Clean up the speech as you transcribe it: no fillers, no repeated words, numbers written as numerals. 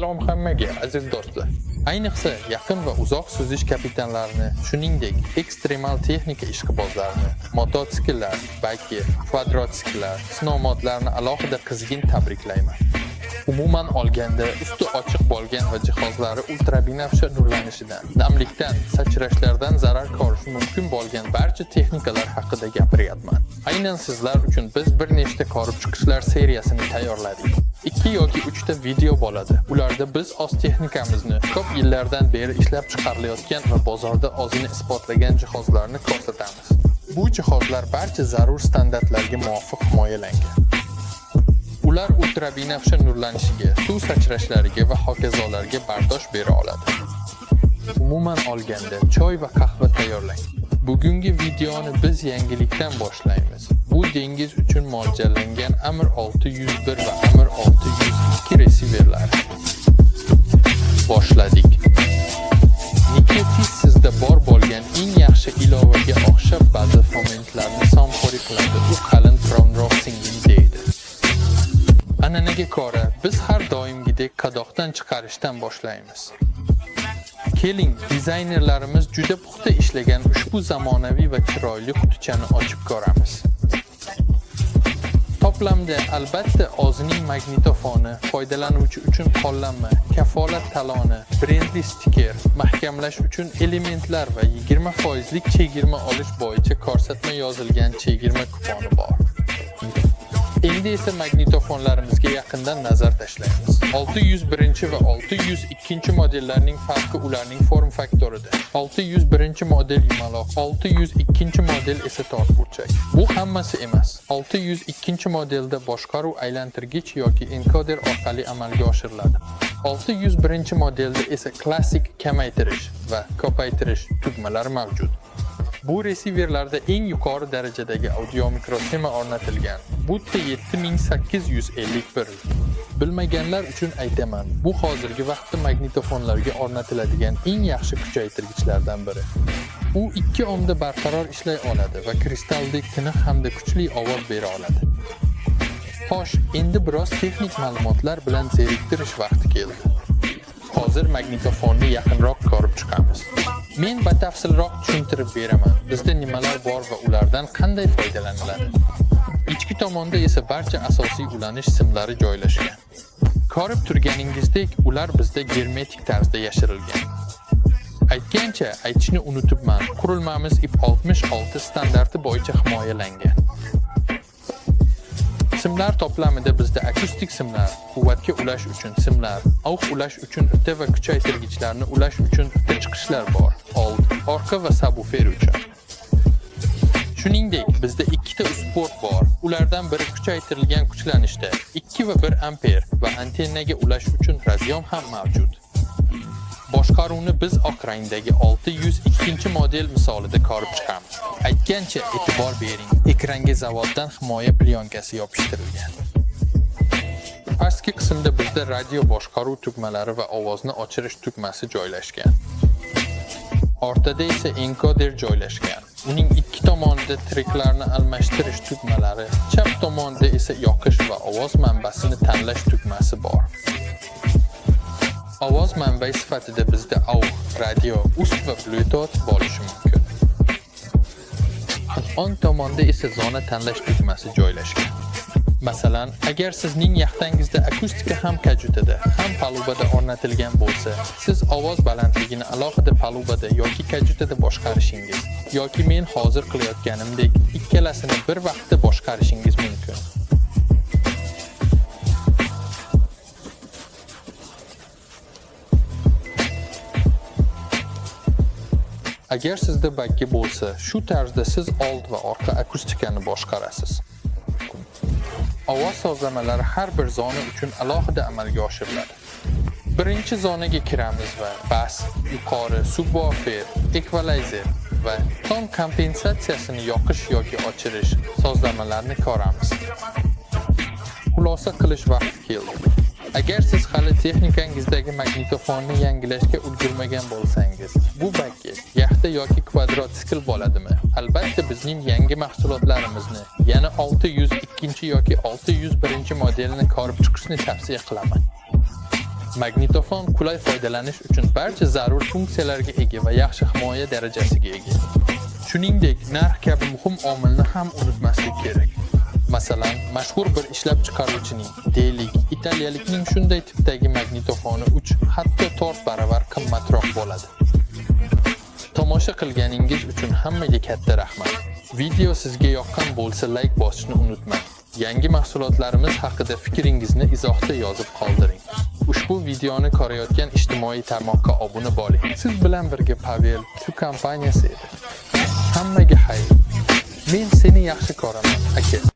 Salom hammaga, aziz do'stlar. Ayniqsa, yaqin va uzoq suzish kapitanlarini, shuningdek, ekstremal texnika ishqibozlarini, mototsikllar, balki kvadrotsikllar, snowmodlarni alohida qizg'in tabriklayman. Umuman olganda, usti ochiq bo'lgan va jihozlari ultrabinafsha nurlanishidan, namlikdan, sachrashlardan zarar ko'rishi mumkin bo'lgan barcha texnikalar haqida gapiryapman. Aynan sizlar uchun biz bir nechta ko'rib chiqishlar seriyasini tayyorladik. 2 yoki 3 ta video bo'ladi. Ularda biz o'z texnikamizni ko'p yillardan beri ishlab chiqarilayotgan va bozorda o'zini isbotlagan jihozlarni ko'rsatamiz. Bu jihozlar barcha zarur standartlarga muvofiq himoyalangan. Ular ultrabinafsha nurlanishiga, suv sachrashlariga va hokazolarga bardosh bera oladi. Umuman olganda, choy va qahva tayyorlang. Bugungi videoni biz yangilikdan boshlaymiz. Bu dengiz uchun mo'ljallangan Amir 601 va Amir 602 resiverlari. Boshladik. Niketis sizda bor bo'lgan eng yaxshi ilovaga o'xshab ba'zi fomentlarni somxo'ri qiladi. U qalin pronroq singlim deydi. An'anaga ko'ra, biz har doimgidek qadoqdan chiqarishdan boshlaymiz. Keling, dizaynerlarimiz juda puxta ishlagan ushbu zamonaviy va chiroyli qutichani ochib ko'ramiz. Toplamda albatta o'zining magnitofoni, foydalanuvchi uchun qo'llanma, kafolat taloni, brendli stiker, mahkamlash uchun elementlar va 20% lik chegirma olish bo'yicha ko'rsatma yozilgan chegirma kuponi bor. Endi esa magnitofonlarimizga yaqindan nazar tashlaymiz. 601 va 602 modellarning farqi ularning form faktorida. 601 model yumaloq, 602 model esa to'rtburchak. Bu hammasi emas. 602 modelda boshqaruv aylantirgich yoki enkoder orqali amalga oshiriladi. 601 modelda esa klassik kamaytirish va ko'paytirish tugmalari mavjud. Bu resiverlarda eng yuqori darajadagi audio mikrosxema o'rnatilgan. Bu T7851. Bilmaganlar uchun aytaman, bu hozirgi vaqtda magnitofonlarga o'rnatiladigan eng yaxshi kuchaytirgichlardan biri. U 2 omda barqaror ishlay oladi va kristaldek tiniq hamda kuchli ovoz bera oladi. Xo'sh, endi biroz texnik ma'lumotlar bilan zeriktirish vaqti keldi. Hozir magnitofonni yaqinroq ko'rib chiqamiz. Men batafsilroq tushuntirib beraman. Bizda nimalar bor va ulardan qanday foydalaniladi. Ichki tomonda esa barcha asosiy ulanish simlari joylashgan. Ko'rib turganingizdek, ular bizda germetik tarzda yashirilgan. Aytgancha, aytishni unutibman. Qurilmamiz IP66 standarti bo'yicha himoyalangan. Simlar toplamida bizda akustik simlar, quvvatga ulash uchun simlar, AUX ulash uchun ita va kuchaytirgichlarni ulash uchun ita chiqishlar bor. Old, orqa va subwoofer uchun. Shuningdek, bizda ikkita usport bor. Ulardan biri kuchaytirilgan kuchlanishda 2 va 1 amper va antennaga ulash uchun разъём ham mavjud. Boshqaruvni biz oq rangdagi 602 model misolida ko'rib chiqamiz. Aytgancha, e'tibor bering. Ekranga zavoddan himoya plyonkasi yopishtirilgan. Pastki qismda bizda radio boshqaruv tugmalari va ovozni ochirish tugmasi joylashgan. O'rtada esa enkoder joylashgan. Uning ikki tomonida treklarni almashtirish tugmalari, chap tomonda esa yoqish va ovoz manbasini tanlash tugmasi bor. Ovoz manbai sifatida bizda AUX, radio, USB va Bluetooth bo'lishi mumkin. O'ng tomonda esa zona tanlash tugmasi joylashgan. Masalan, agar sizning yaxtangizda akustika ham kayutada, ham palubada o'rnatilgan bo'lsa, siz ovoz balandligini alohida palubada yoki kayutada boshqarishingiz yoki men hozir qilayotganimdek ikkalasini bir vaqtda boshqarishingiz mumkin. Agar sizda bakki bo'lsa, shu tarzda siz old va orqa akustikani boshqarasiz. Ovoz sozlamalari har bir zona uchun alohida amalga oshiriladi. Birinchi zonaga kiramiz va bas, yuqori, subwoofer, ekvalayzer va ton kompensatsiyasini yoqish yoki o'chirish sozlamalarini ko'ramiz. Xulosa qilish vaqti keldi. Agar siz hali texnikangizdagi magnitofonni yangilashga ulgurmagan bo'lsangiz, bu bakki, yaxta yoki kvadrotsikl bo'ladimi? Albatta bizning yangi mahsulotlarimizni, yana 602 yoki 601 modelini ko'rib chiqishni tavsiya qilaman. Magnitofon qulay foydalanish uchun barcha zarur funksiyalarga ega va yaxshi himoya darajasiga ega. Shuningdek, narx kabi muhim omilni ham unutmaslik kerak. Masalan, mashhur bir ishlab chiqaruvchining, deylik, italiyalikning shunday tipdagi magnitofoni 3, hatto 4 baravar qimmatroq bo'ladi. Tomosha qilganingiz uchun hammaga katta rahmat. Video sizga yoqqan bo'lsa, layk bosishni unutmang. Yangi mahsulotlarimiz haqida fikringizni izohda yozib qoldiring. Ushbu videoni ko'rayotgan ijtimoiy tarmoqqa obuna bo'ling. Siz bilan birga Pavel Tu kompaniyasi edi. Hammaga xayr. Men seni yaxshi ko'raman, aka.